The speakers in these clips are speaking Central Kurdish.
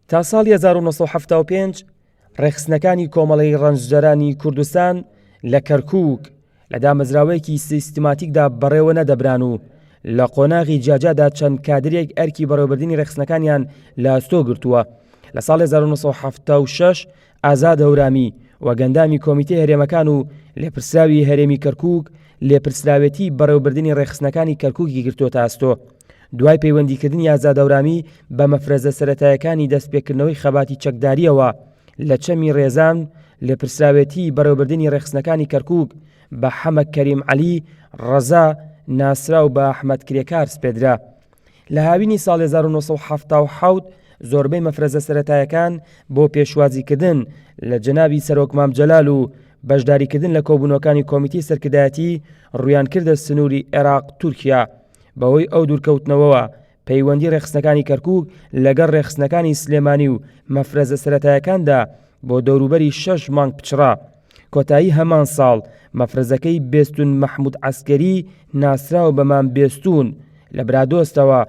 تا ساڵی 1975 ڕێکخستنەکانی کۆمەڵەی ڕەنجدەرانی کوردستان لە کەرکووک لە دامەزراوەیەکی سیستماتیکدا بەڕێوە نەدەبران و لە قۆناغی جیاجیادا چەند کادرێک ئەرکی بەڕێوەبردنی ڕێکخستنەکانیان لە ئەستۆ گرتووە. لە ساڵی 1976 ئازاد هەورامی وەک ئەندامی کۆمیتەی هەرێمەکان و لێپرسراوی هەرێمی کەرکووک لێپرسراوێتی بەڕێوەبردنی ڕێکخستنەکانی کەرکووکی گرتۆتە ئەستۆ. دوای پەیوەندیکردنی ئازاد هەورامی بە مەفرەزە سەرەتایەکانی دەستپێکردنەوەی خەباتی چەکدارییەوە لە چەمی ڕێزان، لێپرسراوێتی بەڕێوەبردنی ڕێکخستنەکانی کەرکووک بە حەمە کەریم عەلی ڕەزا ناسراو بە ئەحمەد کرێکار سپێدرا. لە هاوینی ساڵی 1977 زۆربەی مەفرەزە سەرەتایەکان بۆ پێشوازیکردن لە جەنابی سەرۆک مام جەلال و بەشداریکردن لە کۆبوونەوەکانی کۆمیتەی سەرکردایەتی ڕوویان کردە سنووری عێراق تورکیا بەهۆی ئەو دوورکەوتنەوەوە پەیوەندی ڕێکخستنەکانی کەرکوک لەگەڵ ڕێکخستنەکانی سلێمانی و مەفرەزە سەرەتایەکاندا بۆ دەوروبەری شەش مانگ پچڕا. کۆتایی هەمان ساڵ مەفرەزەکەی بێستون مەحمود عەسکەری ناسراو بە مام بێستون لە برادۆستەوە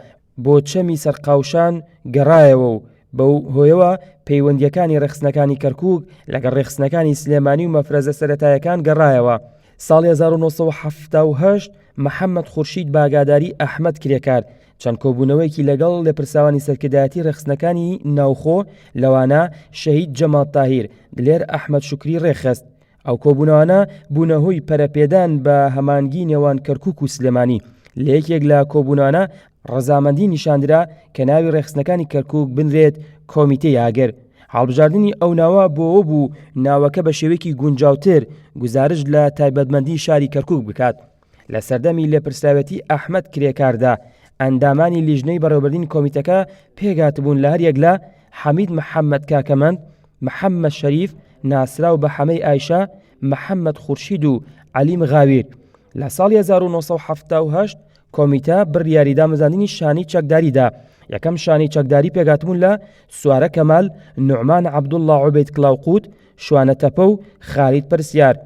بۆ چەمی سەرقاوشان گەڕایەوە و بەو هۆیەوە پەیوەندییەکانی ڕێکخستنەکانی کەرکوک لەگەڵ ڕێکخستنەکانی سلێمانی و مەفرەزە سەرەتایەکان گەڕایەوە. ساڵی 1978 محەمەد خورشید بە ئاگاداری ئەحمەد کرێکار چەند کۆبوونەوەیەکی لەگەڵ لێپرسراوانی سەرکردایەتی ڕێکخستنەکانی ناوخۆ لەوانە شەهید جەماڵ تاهیر، دلێر ئەحمەد شوکری ڕێکخست. ئەو کۆبوونەوانە بوونە هۆی پەرەپێدان بە هەمانگی نێوان کەرکوک و سلێمانی. لە یەکێک لە کۆبوونانە ڕەزامەندی نیشاندرا کە ناوی ڕێکخستنەکانی کەرکوک بنرێت کۆمیتەی ئاگر. هەڵبژاردنی ئەو ناوە بۆ ئەوە بوو ناوەکە بە شێوەیەکی گونجاوتر گوزارشت لە تایبەتمەندی شاری کەرکوک بکات. لە سەردەمی لێپرسراوێتی ئەحمەد کرێکاردا ئەندامانی لیژنەی بەڕێوەبردنی کۆمیتەکە پێکهاتبوون لە هەریەک لە، حەمید محەمەد کاکەمەند، محەمەد شەریف ناسراو بە حەمەی ئایشە، محەمەد خورشید و عەلی مغاویر. لە ساڵی 1978 کۆمیتە بڕیاری دامەزاندنی شانەی چەکداری دا، یەکەم شانەی چەکداری پێکهاتبوون لە، سوارە کەمال، نوعمان عەبدوڵڵا عوبەید کڵاوقوت، شوانە تەپە و خالید پرسیار.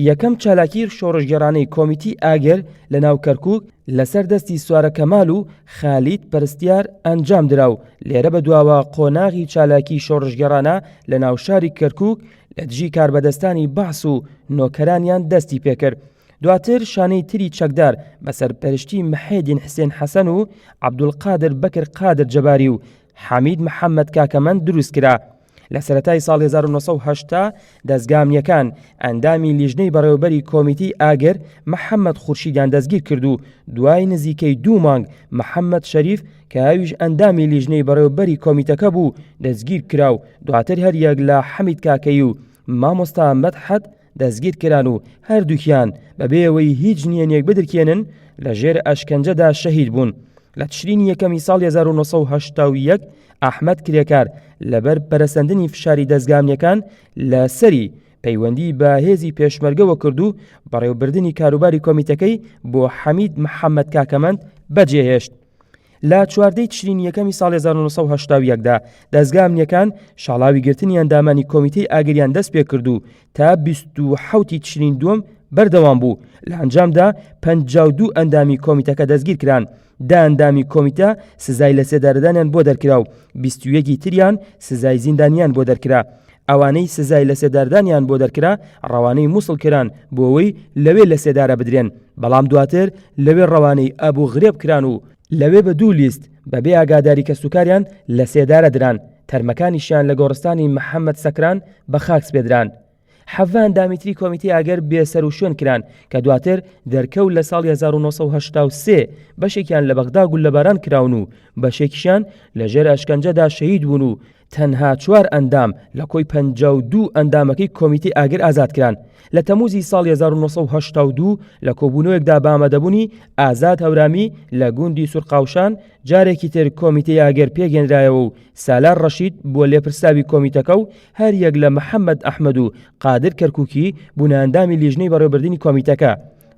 یەکەم چالاکی شۆڕشگێڕانەی کۆمیتی ئاگر لە ناو کەرکوک لەسەر دەستی سوارە کەمال و خالید پرستیار ئەنجام درا و لێرە بەدواوە قۆناغی چالاکی شۆڕشگێڕانە لە ناو شاری کەرکوک لە دژی کاربەدەستانی بەعس و نۆکەرانیان دەستی پێکرد. دواتر شانەی تری چەکدار بە سەرپەرشتی محێدین حسێن حەسەن و عەبدولقادر بەکر قادر جەباری و حەمید محەمەد کاکەمەند دروست کرا. لە سەرەتای ساڵی 1980 دەزگا ئەمنییەکان ئەندامی لیژنەی بەڕێوەبەری کۆمیتەی ئاگر محەمەد خورشیدیان دەستگیر کرد و دوای نزیکەی دوو مانگ محەمەد شەریف کە ئەویش ئەندامی لیژنەی بەڕێوەبەری کۆمیتەکە بوو دەستگیر کرا و دواتر هەریەک لە حەمید کاکەیی و مامۆستا مەدحەت دەستگیر کران و هەردووکیان بەبێ ئەوەی هیچ نهێنیەک بدرکێنن لە ژێر ئەشکەنجەدا شەهید بوون. لە تشرینی یەکەمی ساڵی 1981 ئەحمەد کرێکار لەبەر پەرەسەندنی فشاری دەزگا ئەمنیەکان لە سەری، پەیوەندی بە هێزی پێشمەرگەوە کرد و بەڕێوەبردنی کاروباری کۆمیتەکەی بۆ حەمید محەمەد کاکەمەند بەجێهێشت. لە چواردەی تشرینی یەکەمی ساڵی 1981 دا دەزگا ئەمنیەکان شاڵاوی گرتنی ئەندامانی کۆمیتەی ئاگریان دەست پێکرد و تا 27 ی تشرین دووەم بەردەوام بوو لە ئەنجامدا 52 ئەندامی کۆمیتەکە دەستگیر کران دە ئەندامی کۆمیتە سزای لەسێدارەدانیان بۆ دەرکرا و 21 تریان سزای زیندانیان بۆ دەرکرا ئەوانەی سزای لەسێداردانیان بۆ دەرکرا ڕەوانەی موسڵ کران بۆ ئەوەی لەوێ لەسێدارە بدرێن، بەڵام دواتر لەوێ ڕەوانەی ئەبو غرێب کران و لەوێ بە دوو لیست بەبێ ئاگاداری کەسوکاریان لەسێدارە دران، تەرمەکانیشیان لە گۆڕستانی محەمەد سەکران بە خاک سپێدران. حەڤە ئەندامی تری کۆمیتەی ئاگەر بێسەروشوێن کران کە دواتر دەرکەوت لە ساڵی 1983 بەشێکیان لە بەغدا گوللەباران کراون و بەشێکیشیان لەژێر ئەشکەنجەدا شەهید بوون و تەنها چوار ئەندام لە کۆی 52 ئەندامەکەی کۆمیتەی ئاگر ئازاد کران. لە تەموزی ساڵی 1982 لە کۆبوونەوەیەکدا بە ئامادەبوونی ئازاد هەورامی لە گوندی سورقاوشان جارێکی تر کۆمیتەی ئاگر پێکهێنرایەوە و سالار ڕەشید بووە لێپرسراوی کۆمیتەکە و هەریەک لە محەمەد ئەحمەد و قادر کەرکوکی بوونە ئەندامی لیژنەی بەڕێوەبردنی کۆمیتەکە.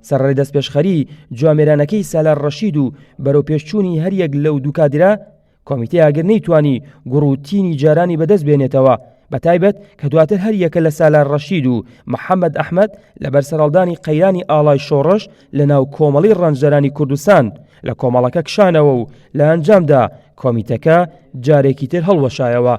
سەرەڕای دەستپێشخەریی جوامێرانەکەی سالار ڕەشید و بەرەوپێشچوونی هەریەک لەو دوو کادرە، کۆمیتەی ئاگر نەیتوانی گوڕ و تینی جارانی بەدەست بێنێتەوە، بەتایبەت کە دواتر هەریەکە لە سالار ڕەشید و محەمەد ئەحمەد لەبەر سەرهەڵدانی قەیرانی ئاڵای شۆڕش لەناو کۆمەڵەی ڕەنجدەرانی کوردستان لە کۆمەڵەکە کشانەوە و لە ئەنجامدا کۆمیتەکە جارێکی تر هەڵوەشایەوە.